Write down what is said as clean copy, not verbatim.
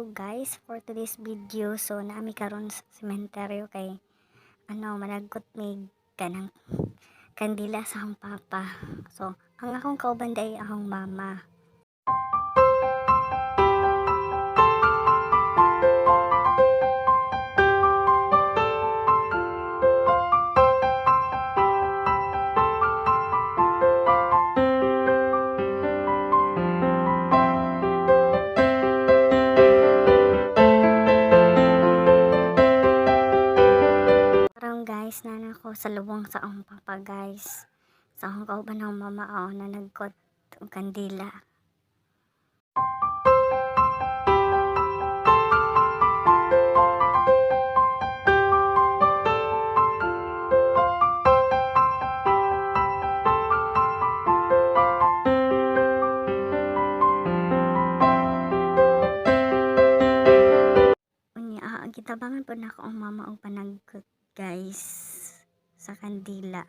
So guys, for today's video, so naa mi karon sa sementeryo kay ano, managkot mig kanang kandila sa akong papa. So, ang akong kauban diay akong mama. Karon guys, naa na ko sa lubong sa akong papa, guys. Sa akong kauban akong mama ako na nagkot og kandila. Unya, gitabangan pod nako ang mama og panagkot, guys, sa kandila.